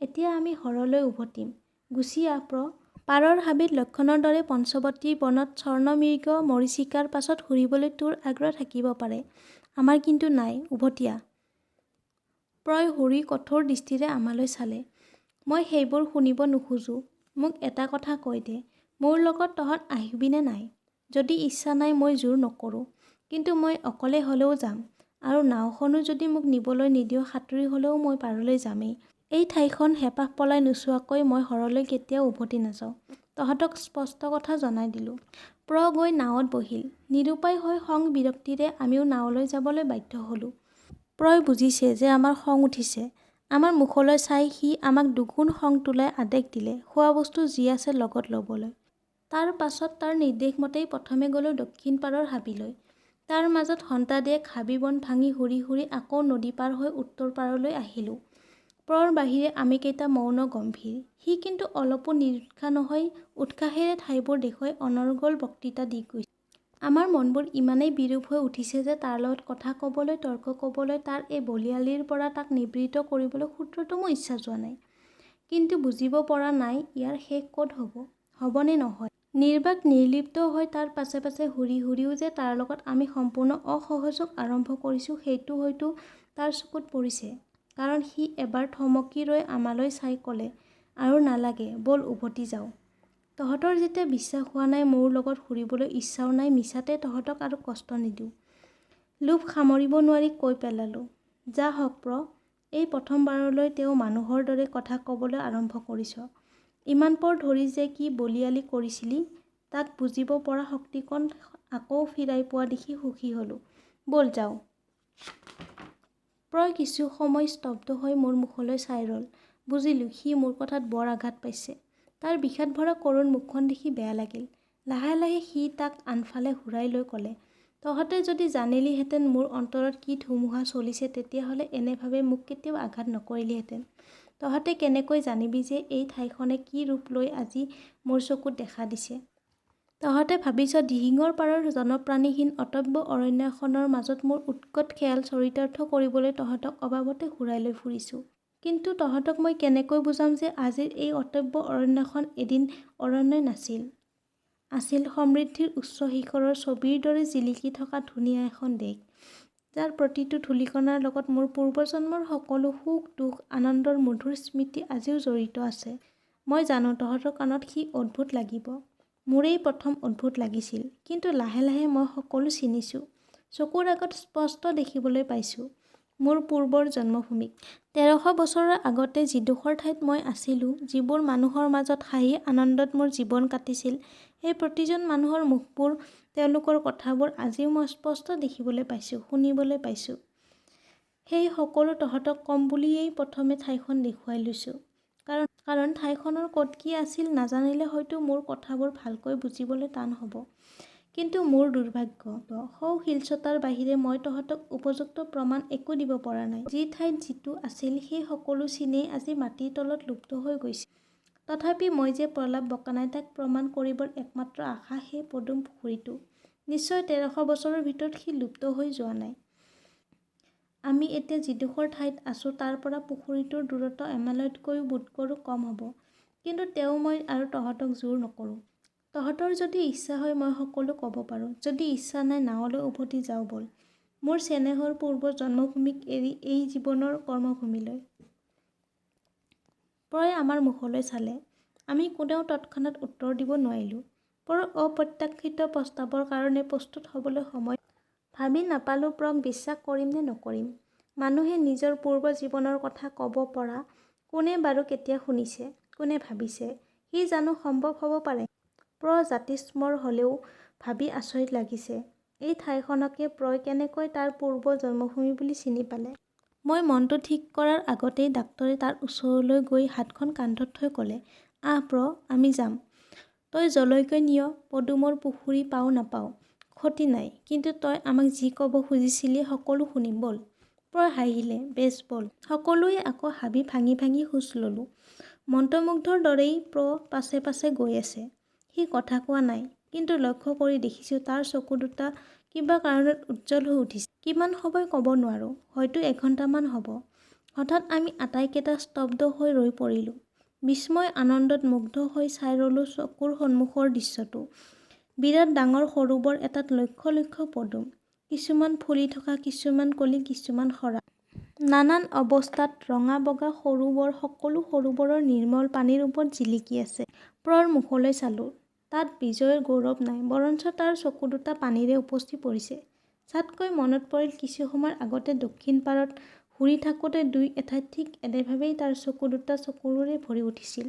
Speaker 1: এতিয়া আমি হৰলৈ উভতিম। গুচি আহ প্ৰ। পাৰৰ হাবিত লক্ষণৰ দৰে পঞ্চৱতী বনত স্বৰ্ণমৃগ মৰীচিকাৰ পাছত ঘূৰিবলৈ তোৰ আগ্ৰহ থাকিব পাৰে, আমাৰ কিন্তু নাই। উভতি আহ। প্ৰই হুৰি কঠোৰ দৃষ্টিৰে আমালৈ চালে। মই সেইবোৰ শুনিব নোখোজোঁ। মোক এটা কথা কৈ দে, মোৰ লগত তহঁত আহিবি নে নাই? যদি ইচ্ছা নাই মই জোৰ নকৰোঁ, কিন্তু মই অকলে হ'লেও যাম, আৰু নাওখনো যদি মোক নিবলৈ নিদিয় সাঁতুৰি হ'লেও মই পাৰলৈ যামেই। এই ঠাইখন হেঁপাহ পলাই নোচোৱাকৈ মই হৰলৈ কেতিয়াও উভতি নাযাওঁ। তহঁতক স্পষ্ট কথা জনাই দিলোঁ। প্ৰ গৈ নাৱত বহিল। নিৰুপায় হৈ খং বিৰক্তিৰে আমিও নাৱলৈ যাবলৈ বাধ্য হ'লোঁ। প্ৰই বুজিছে যে আমাৰ খং উঠিছে। আমাৰ মুখলৈ চাই সি আমাক দুগুণ খং তোলাই আদেশ দিলে খোৱাবস্তু যি আছে লগত ল'বলৈ। তাৰ পাছত তাৰ নিৰ্দেশমতেই প্ৰথমে গ'লোঁ দক্ষিণ পাৰৰ হাবিলৈ। তাৰ মাজত ঘণ্টা দেড়েক হাবি বন ভাঙি হুৰি হুৰি আকৌ নদী পাৰ হৈ উত্তৰ পাৰলৈ আহিলোঁ। প্ৰৰ বাহিৰে আমিকেইটা মৌন গম্ভীৰ। সি কিন্তু অলপো নিৰুৎসাহ নহৈ উৎসাহেৰে ঠাইবোৰ দেখুৱাই অনৰ্গল বক্তৃতা দি গৈছে। আমাৰ মনবোৰ ইমানেই বিৰূপ হৈ উঠিছে যে তাৰ লগত কথা ক'বলৈ, তৰ্ক ক'বলৈ, তাৰ এই বলিয়ালিৰ পৰা তাক নিবৃত্ত কৰিবলৈ ক্ষুদ্ৰতমো ইচ্ছা যোৱা নাই। কিন্তু বুজিব পৰা নাই ইয়াৰ শেষ ক'ত হ'ব, হ'বনে নহয়। নিৰ্বাক নিৰ্লিপ্ত হৈ তাৰ পাছে পাছে ঘূৰি ঘূৰিও যে তাৰ লগত আমি সম্পূৰ্ণ অসহযোগ আৰম্ভ কৰিছোঁ সেইটো হয়তো তাৰ চকুত পৰিছে। কাৰণ সি এবাৰ থমকি ৰৈ আমালৈ চাই ক'লে, আৰু নালাগে, ব'ল উভতি যাওঁ। তহঁতৰ যেতিয়া বিশ্বাস হোৱা নাই, মোৰ লগত ঘূৰিবলৈ ইচ্ছাও নাই, মিছাতে তহঁতক আৰু কষ্ট নিদিওঁ। লোভ সামৰিব নোৱাৰি কৈ পেলালোঁ, যা হওক প্ৰ, এই প্ৰথমবাৰলৈ তেওঁ মানুহৰ দৰে কথা ক'বলৈ আৰম্ভ কৰিছ। ইমানপৰ ধৰি যে কি বলিয়ালি কৰিছিলি তাক বুজিব পৰা শক্তিকণ আকৌ ফিৰাই পোৱা দেখি সুখী হ'লোঁ। ব'ল যাওঁ। প্ৰই কিছু সময় স্তব্ধ হৈ মোৰ মুখলৈ চাই ৰ'ল। বুজিলোঁ, সি মোৰ কথাত বৰ আঘাত পাইছে। তাৰ বিষাদভৰা কৰুণ মুখখন দেখি বেয়া লাগিল। লাহে লাহে সি তাক আনফালে ঘূৰাই লৈ ক'লে, তহঁতে যদি জানিলিহেঁতেন মোৰ অন্তৰত কি ধুমুহা চলিছে, তেতিয়াহ'লে এনেভাৱে মোক কেতিয়াও আঘাত নকৰিলিহেঁতেন। তহঁতে কেনেকৈ জানিবি যে এই ঠাইখনে কি ৰূপ লৈ আজি মোৰ চকুত দেখা দিছে? তহঁতে ভাবিছ দিহিঙৰ পাৰৰ জনপ্ৰাণীহীন অটব্য অৰণ্য এখনৰ মাজত মোৰ উৎকট খেয়াল চৰিতাৰ্থ কৰিবলৈ তহঁতক অবাবতে ঘূৰাই লৈ ফুৰিছোঁ। কিন্তু তহঁতক মই কেনেকৈ বুজাম যে আজিৰ এই অটব্য অৰণ্যখন এদিন অৰণ্যই নাছিল, আছিল সমৃদ্ধিৰ উচ্চ শিখৰৰ ছবিৰ দৰে জিলিকি থকা ধুনীয়া এখন দেশ, যাৰ প্ৰতিটো ধূলিকণাৰ লগত মোৰ পূৰ্বজন্মৰ সকলো সুখ দুখ আনন্দৰ মধুৰ স্মৃতি আজিও জড়িত আছে। মই জানো তহঁতৰ কাণত সি অদ্ভুত লাগিব। মোৰেই প্ৰথম অদ্ভুত লাগিছিল। কিন্তু লাহে লাহে মই সকলো চিনিছোঁ, চকুৰ আগত স্পষ্ট দেখিবলৈ পাইছোঁ মোৰ পূৰ্বৰ জন্মভূমিক। 1300 বছৰৰ আগতে যিডোখৰ ঠাইত মই আছিলোঁ, যিবোৰ মানুহৰ মাজত হাঁহি আনন্দত মোৰ জীৱন কাটিছিল, সেই প্ৰতিজন মানুহৰ মুখবোৰ, তেওঁলোকৰ কথাবোৰ আজিও মই স্পষ্ট দেখিবলৈ পাইছোঁ, শুনিবলৈ পাইছোঁ। সেই সকলো তহঁতক ক'ম বুলিয়েই প্ৰথমে ঠাইখন দেখুৱাই লৈছোঁ। কাৰণ ঠাইখনৰ ক'ত কি আছিল নাজানিলে হয়তো মোৰ কথাবোৰ ভালকৈ বুজিবলৈ টান হ'ব। কিন্তু মোৰ দুৰ্ভাগ্য, সৌ শিলচটাৰ বাহিৰে মই তহঁতক উপযুক্ত প্ৰমাণ একো দিব পৰা নাই। যি ঠাইত যিটো আছিল সেই সকলো চিনেই আজি মাটিৰ তলত লুপ্ত হৈ গৈছে। তথাপি মই যে প্ৰলাপ বকা নাই তাক প্ৰমাণ কৰিবৰ একমাত্ৰ আশা সেই পদুম পুখুৰীটো। নিশ্চয় 1300 বছৰৰ ভিতৰত সি লুপ্ত হৈ যোৱা নাই। আমি এতিয়া যিডোখৰ ঠাইত আছোঁ তাৰ পৰা পুখুৰীটোৰ দূৰত্ব এমাইলতকৈও বোধকৰোঁ কম হ'ব। কিন্তু তেও মই আৰু তহঁতক জোৰ নকৰোঁ। তহঁতৰ যদি ইচ্ছা হয় মই সকলো ক'ব পাৰোঁ, যদি ইচ্ছা নাই নাৱলৈ উভতি যাওঁ ব'ল, মোৰ চেনেহৰ পূৰ্ব জন্মভূমিক এৰি এই জীৱনৰ কৰ্মভূমিলৈ। প্ৰয়ে আমাৰ মুখলৈ চালে। আমি কোনেও তৎক্ষণাত উত্তৰ দিব নোৱাৰিলোঁ। প্ৰৰ অপ্ৰত্যাশিত প্ৰস্তাৱৰ কাৰণে প্ৰস্তুত হ'বলৈ সময় ভাবি নাপালোঁ প্ৰক বিশ্বাস কৰিম নে নকৰিম। মানুহে নিজৰ পূৰ্ব জীৱনৰ কথা ক'ব পৰা কোনে বাৰু কেতিয়া শুনিছে, কোনে ভাবিছে? সি জানো সম্ভৱ হ'ব পাৰে? প্ৰ জাতিস্মৰ হ'লেও ভাবি আচৰিত লাগিছে, এই ঠাইখনকে প্ৰই কেনেকৈ তাৰ পূৰ্ব জন্মভূমি বুলি চিনি পালে? মই মনটো ঠিক কৰাৰ আগতেই ডাক্তৰে তাৰ ওচৰলৈ গৈ হাতখন কান্ধত থৈ ক'লে, আহ প্ৰ, আমি যাম। তই যলৈকে নিয়, পদুমৰ পুখুৰী পাওঁ নাপাওঁ ক্ষতি নাই, কিন্তু তই আমাক যি ক'ব খুজিছিলি সকলো শুনিম, ব'ল। প্ৰই হাঁহিলে, বেছ ব'ল। সকলোৱে আকৌ হাবি ভাঙি ভাঙি খোজ ল'লোঁ। মন্ত্ৰমুগ্ধৰ দৰেই প্ৰ পাছে পাছে গৈ আছে। সি কথা কোৱা নাই, কিন্তু লক্ষ্য কৰি দেখিছোঁ তাৰ চকু দুটা কিবা কাৰণত উজ্জ্বল হৈ উঠিছে। কিমান সময় ক'ব নোৱাৰোঁ, হয়তো এঘণ্টামান হ'ব। হঠাৎ আমি আটাইকেইটা স্তব্ধ হৈ ৰৈ পৰিলোঁ। বিস্ময় আনন্দত মুগ্ধ হৈ চাই ৰ'লোঁ চকুৰ সন্মুখৰ দৃশ্যটো। বিৰাট ডাঙৰ সৰোবৰ এটাত লক্ষ লক্ষ পদুম, কিছুমান ফুলি থকা, কিছুমান কলি, কিছুমান সৰা। নানান অৱস্থাত ৰঙা বগা সৰু বৰ সকলো সৰোবৰৰ নিৰ্মল পানীৰ ওপৰত জিলিকি আছে। প্ৰৰ মুখলৈ চালোঁ, তাত বিজয়ৰ গৌৰৱ নাই, বৰঞ্চ তাৰ চকু দুটা পানীৰে উপচি পৰিছে। চাটকৈ মনত পৰিল কিছু সময়ৰ আগতে দক্ষিণ পাৰত ঘূৰি থাকোঁতে দুই এঠাইত ঠিক এনেভাৱেই তাৰ চকু দুটা চকুলোৰে ভৰি উঠিছিল।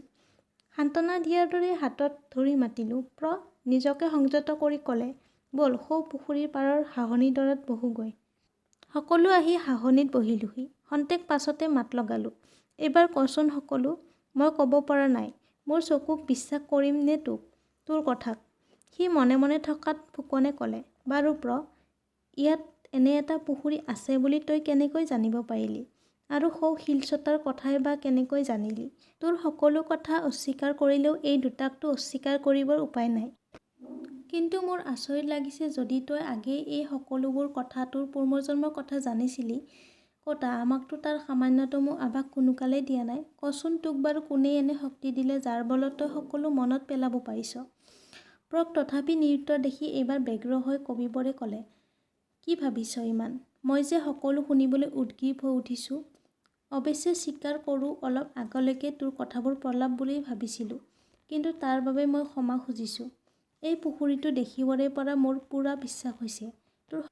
Speaker 1: সান্তনা দিয়াৰ দৰে হাতত ধৰি মাতিলোঁ, প্ৰ। নিজকে সংযত কৰি ক'লে, ব'ল সৌ পুখুৰীৰ পাৰৰ ঘাঁহনিডৰাত বহোঁগৈ। সকলো আহি ঘাঁহনিত বহিলোঁহি। খন্তেক পাছতে মাত লগালোঁ, এইবাৰ কচোন সকলো। মই ক'ব পৰা নাই, মোৰ চকুক বিশ্বাস কৰিম নে তোক, তোৰ কথাক? সি মনে মনে থকাত ফুকনে ক'লে, বাৰু প্ৰ, ইয়াত এনে এটা পুখুৰী আছে বুলি তই কেনেকৈ জানিব পাৰিলি? আৰু সৌ শিলচটাৰ কথাই বা কেনেকৈ জানিলি? তোৰ সকলো কথা অস্বীকাৰ কৰিলেও এই দুটাকতো অস্বীকাৰ কৰিবৰ উপায় নাই। কিন্তু মোৰ আচৰিত লাগিছে, যদি তই আগেয়ে এই সকলোবোৰ কথা, তোৰ পূৰ্বজন্মৰ কথা জানিছিলি, ক'তা আমাকতো তাৰ সামান্যতমো আভাস কোনোকালেই দিয়া নাই। কচোন তোক বাৰু কোনে এনে শক্তি দিলে যাৰ বলত তই সকলো মনত পেলাব পাৰিছ? প্ৰক তথাপি নিৰুত্তৰ দেখি এইবাৰ ব্যগ্ৰ হৈ কবিবৰে ক'লে, কি ভাবিছ ইমান? মই যে সকলো শুনিবলৈ উদগ্ৰীৱ হৈ উঠিছোঁ। অৱশ্যে স্বীকাৰ কৰোঁ অলপ আগলৈকে তোৰ কথাবোৰ প্ৰলাপ বুলিয়েই ভাবিছিলোঁ, কিন্তু তাৰ বাবে মই ক্ষমা খুজিছোঁ। এই পুখুৰীটো দেখিবৰে পৰা মোৰ পূৰা বিশ্বাস হৈছে তোৰ,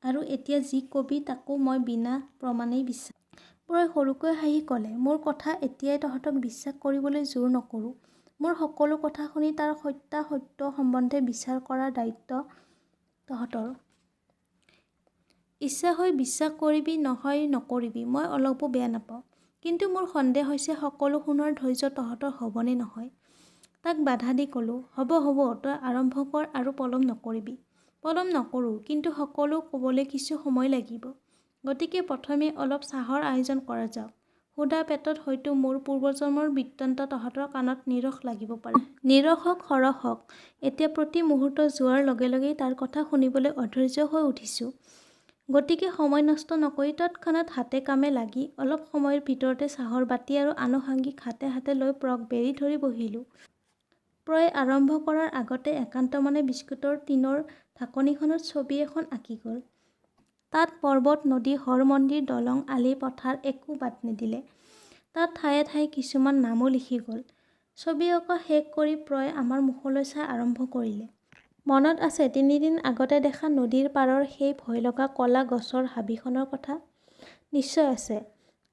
Speaker 1: আৰু এতিয়া যি কবি তাকো মই বিনা প্ৰমাণেই বিশ্বাস। প্ৰই সৰুকৈ হাঁহি ক'লে, মোৰ কথা এতিয়াই তহঁতক বিশ্বাস কৰিবলৈ জোৰ নকৰোঁ। মোৰ সকলো কথা শুনি তাৰ সত্যাসত্য সম্বন্ধে বিচাৰ কৰাৰ দায়িত্ব তহঁতৰ। ইচ্ছা হয় বিশ্বাস কৰিবি, নহয় নকৰিবি, মই অলপো বেয়া নাপাওঁ। কিন্তু মোৰ সন্দেহ হৈছে সকলো শুনাৰ ধৈৰ্য তহঁতৰ হ'বনে নহয়। তাক বাধা দি ক'লোঁ, হ'ব হ'ব, তই আৰম্ভ কৰ আৰু পলম নকৰিবি। পলম নকৰোঁ, কিন্তু সকলো ক'বলৈ কিছু সময় লাগিব। গতিকে প্ৰথমে অলপ চাহৰ আয়োজন কৰা যাওক। সুদা পেটত হয়তো মোৰ পূৰ্বজন্মৰ বৃত্তান্ত তহঁতৰ কাণত নিৰস লাগিব পাৰে। নিৰস হওক, সৰস হওক, এতিয়া প্ৰতি মুহূৰ্ত যোৱাৰ লগে লগেই তাৰ কথা শুনিবলৈ অধৈৰ্য হৈ উঠিছোঁ। গতিকে সময় নষ্ট নকৰি তৎক্ষণাত হাতে কামে লাগি অলপ সময়ৰ ভিতৰতে চাহৰ বাতি আৰু আনুষাংগিক হাতে হাতে লৈ প্ৰক বেৰি ধৰি বহিলোঁ। প্ৰয়ে আৰম্ভ কৰাৰ আগতে একান্তমনে বিস্কুটৰ টিনৰ ঢাকনিখনত ছবি এখন আঁকি গ'ল। তাত পৰ্বত, নদী, হৰ-মন্দিৰ, দলং, আলি, পথাৰ একো বাদ নিদিলে। তাত ঠায়ে ঠায়ে কিছুমান নামো লিখি গ'ল। ছবি অঁকা শেষ কৰি প্ৰয়ে আমাৰ মুখলৈ চাই আৰম্ভ কৰিলে। মনত আছে তিনিদিন আগতে দেখা নদীৰ পাৰৰ সেই ভয়লগা ক'লা গছৰ হাবিখনৰ কথা? নিশ্চয় আছে।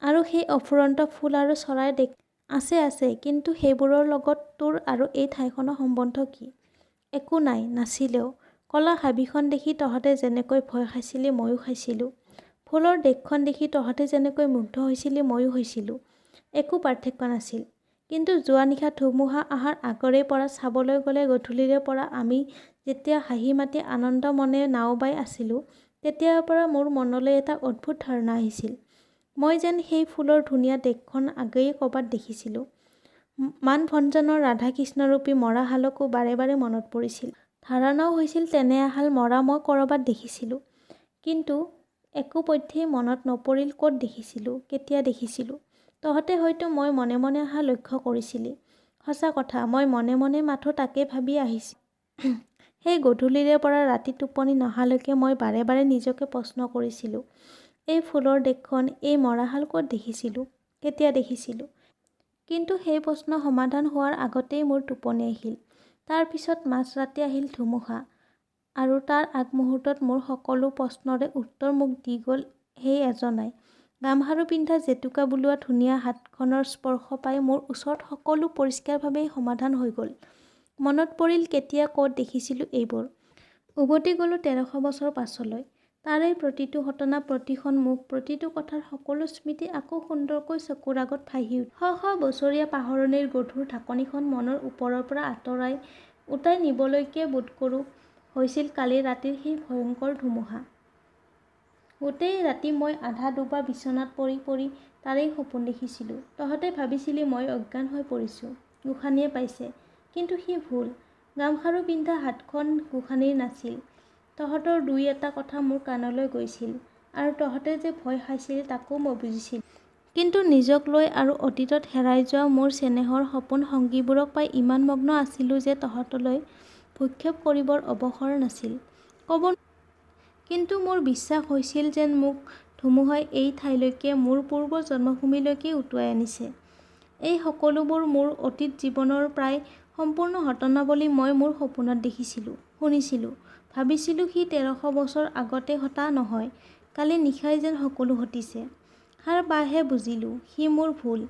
Speaker 1: আৰু সেই অফুৰন্ত ফুল আৰু চৰাইৰ দেশ? আছে আছে, কিন্তু সেইবোৰৰ লগত তোৰ আৰু এই ঠাইখনৰ সম্বন্ধ কি? একো নাই, নাছিলেও। ক'লা হাবিখন দেখি তহঁতে যেনেকৈ ভয় খাইছিলি ময়ো খাইছিলোঁ। ফুলৰ দেশখন দেখি তহঁতে যেনেকৈ মুগ্ধ হৈছিলি ময়ো হৈছিলোঁ। একো পাৰ্থক্য নাছিল। কিন্তু যোৱা নিশা ধুমুহা অহাৰ আগৰে পৰা চাবলৈ গ'লে গধূলিৰে পৰা আমি যেতিয়া হাঁহি মাতি আনন্দ মনে নাও বাই আছিলোঁ, তেতিয়াৰ পৰা মোৰ মনলৈ এটা অদ্ভুত ধাৰণা আহিছিল। মই যেন সেই ফুলৰ ধুনীয়া দেশখন আগেয়ে ক'ৰবাত দেখিছিলোঁ। মানভঞ্জনৰ ৰাধাকৃষ্ণৰূপী মৰাশালকো বাৰে বাৰে মনত পৰিছিল। ধাৰণাও হৈছিল তেনে এহাল মৰা মই ক'ৰবাত দেখিছিলোঁ। কিন্তু একোপধ্যেই মনত নপৰিল ক'ত দেখিছিলোঁ, কেতিয়া দেখিছিলোঁ। তহঁতে হয়তো মই মনে মনে অহা লক্ষ্য কৰিছিলি। সঁচা কথা, মই মনে মনে মাথোঁ তাকে ভাবি আহিছোঁ। সেই গধূলিৰে পৰা ৰাতি টোপনি নহালৈকে মই বাৰে বাৰে নিজকে প্ৰশ্ন কৰিছিলোঁ, এই ফুলৰ দেশখন, এই মৰাশাল ক'ত দেখিছিলোঁ, কেতিয়া দেখিছিলোঁ? কিন্তু সেই প্ৰশ্ন সমাধান হোৱাৰ আগতেই মোৰ টোপনি আহিল। তাৰ পিছত মাজৰাতি আহিল ধুমুহা, আৰু তাৰ আগমুহূৰ্তত মোৰ সকলো প্ৰশ্নৰে উত্তৰ মোক দি গ'ল সেই এজনাই। গামখাৰু পিন্ধা জেতুকা বোলোৱা ধুনীয়া হাতখনৰ স্পৰ্শ পাই মোৰ ওচৰত সকলো পৰিষ্কাৰভাৱেই সমাধান হৈ গ'ল। মনত পৰিল কেতিয়া ক'ত দেখিছিলোঁ এইবোৰ। উভতি গ'লোঁ 1300 বছৰ পাছলৈ। তাৰে প্ৰতিটো ঘটনা, প্ৰতিখন মুখ, প্ৰতিটো কথাৰ সকলো স্মৃতি আকৌ সুন্দৰকৈ চকুৰ আগত ভাহি উঠিল। শ শ বছৰীয়া পাহৰণিৰ গধুৰ ঢাকনিখন মনৰ ওপৰৰ পৰা আঁতৰাই উটাই নিবলৈকে বোধকৰোঁ হৈছিল কালি ৰাতিৰ সেই ভয়ংকৰ ধুমুহা। গোটেই ৰাতি মই আধা ডুবা বিছনাত পৰি পৰি তাৰেই সপোন দেখিছিলোঁ। তহঁতে ভাবিছিলি মই অজ্ঞান হৈ পৰিছোঁ, গোসাঁনীয়ে পাইছে। কিন্তু সি ভুল। গামখাৰু পিন্ধা হাতখন গোসাঁনীৰ নাছিল। তহঁতৰ দুই এটা কথা মোৰ কাণলৈ গৈছিল, আৰু তহঁতে যে ভয় খাইছিলি তাকো মই বুজিছিলোঁ। কিন্তু নিজক লৈ আৰু অতীতত হেৰাই যোৱা মোৰ চেনেহৰ সপোন সংগীবোৰক পাই ইমান মগ্ন আছিলোঁ যে তহঁতলৈ ভ্ৰূক্ষেপ কৰিবৰ অৱসৰ নাছিল। ক'ব কিন্তু মোৰ বিশ্বাস হৈছিল যেন মোক ধুমুহাই এই ঠাইলৈকে, মোৰ পূৰ্বৰ জন্মভূমিলৈকে উটুৱাই আনিছে। এই সকলোবোৰ মোৰ অতীত জীৱনৰ প্ৰায় সম্পূৰ্ণ ঘটনাৱলী মই মোৰ সপোনত দেখিছিলোঁ, শুনিছিলোঁ, ভাবিছিলোঁ সি 1300 বছৰ আগতে ঘটা নহয়, কালি নিশাই যেন সকলো ঘটিছে। সাৰ পাইহে বুজিলোঁ সি মোৰ ভুল।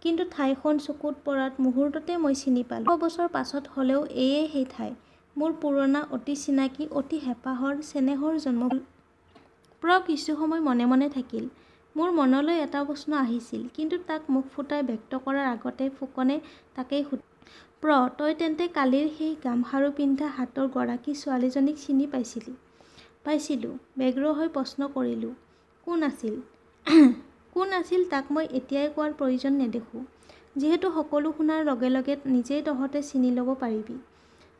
Speaker 1: কিন্তু ঠাইখন চকুত পৰাত মুহূৰ্ততে মই চিনি পালোঁ। 100 বছৰ পাছত হ'লেও এয়েই সেই ঠাই, মোৰ পুৰণা অতি চিনাকি, অতি হেঁপাহৰ, চেনেহৰ জন্মভূমি। প্ৰ কিছু সময় মনে মনে থাকিল। মোৰ মনলৈ এটা প্ৰশ্ন আহিছিল, কিন্তু তাক মুখ ফুটাই ব্যক্ত কৰাৰ আগতে ফুকনে তাকেই সুধিলে। প্ৰ, তই তেন্তে কালিৰ সেই গামখাৰু পিন্ধা হাতৰ গৰাকী ছোৱালীজনীক চিনি পাইছিলি? পাইছিলোঁ। ব্যগ্ৰ হৈ প্ৰশ্ন কৰিলোঁ, কোন আছিল? কোন আছিল তাক মই এতিয়াই কোৱাৰ প্ৰয়োজন নেদেখোঁ, যিহেতু সকলো শুনাৰ লগে লগে নিজেই তহঁতে চিনি ল'ব পাৰিবি।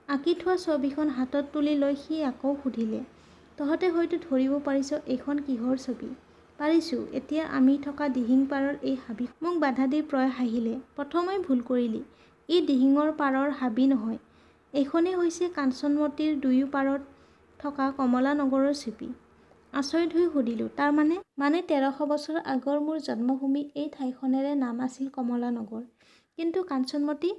Speaker 1: আঁকি থোৱা ছবিখন হাতত তুলি লৈ সি আকৌ সুধিলে, তহঁতে হয়তো ধৰিব পাৰিছ এইখন কিহৰ ছবি? পাৰিছোঁ, এতিয়া আমি থকা দিহিং পাৰৰ এই হাবি। মোক বাধা দি প্ৰয়ে হাঁহিলে, প্ৰথমেই ভুল কৰিলি। ই দিহিঙৰ পাৰৰ হাবি নহয়, এইখনেই হৈছে কাঞ্চনমতীৰ দুয়ো পাৰত থকা কমলা নগৰৰ ছবি। আচৰিত হৈ সুধিলোঁ, তাৰ মানে? মানে 1300 বছৰ আগৰ মোৰ জন্মভূমি এই ঠাইখনৰে নাম আছিল কমলা নগৰ। কিন্তু কাঞ্চনমতী?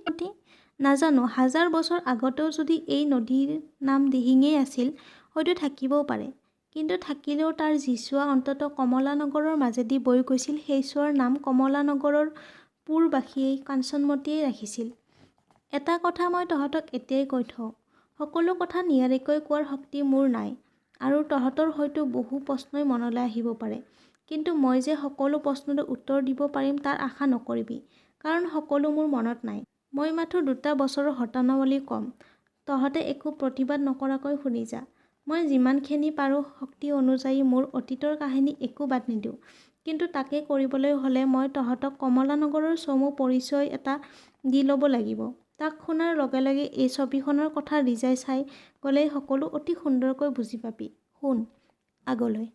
Speaker 1: নাজানো, হাজাৰ বছৰ আগতেও যদি এই নদীৰ নাম দিহিঙেই আছিল, হয়তো থাকিবও পাৰে। কিন্তু থাকিলেও তাৰ যিছোৱা অন্ততঃ কমলানগৰৰ মাজেদি বৈ গৈছিল সেইছোৱাৰ নাম কমলানগৰৰ পুৰবাসীয়েই কাঞ্চনমতীয়েই ৰাখিছিল। এটা কথা মই তহঁতক এতিয়াই কৈ থওঁ। সকলো কথা নিয়াৰিকৈ কোৱাৰ শক্তি মোৰ নাই আৰু তহঁতৰ হয়তো বহু প্ৰশ্নই মনলৈ আহিব পাৰে। কিন্তু মই যে সকলো প্ৰশ্নৰে উত্তৰ দিব পাৰিম তাৰ আশা নকৰিবি। কাৰণ সকলো মোৰ মনত নাই। মই মাথোঁ দুটা বছৰৰ ঘটনাৱলী ক'ম। তহঁতে একো প্ৰতিবাদ নকৰাকৈ শুনি যা। মই যিমানখিনি পাৰোঁ শক্তি অনুযায়ী মোৰ অতীতৰ কাহিনী একো বাদ নিদিওঁ। কিন্তু তাকে কৰিবলৈ হ'লে মই তহঁতক কমলানগৰৰ চমু পৰিচয় এটা দি ল'ব লাগিব। তাক শুনাৰ লগে লগে এই ছবিখনৰ কথা ৰিজাই চাই গ'লেই সকলো অতি সুন্দৰকৈ বুজি পাবি। শুন। আগলৈ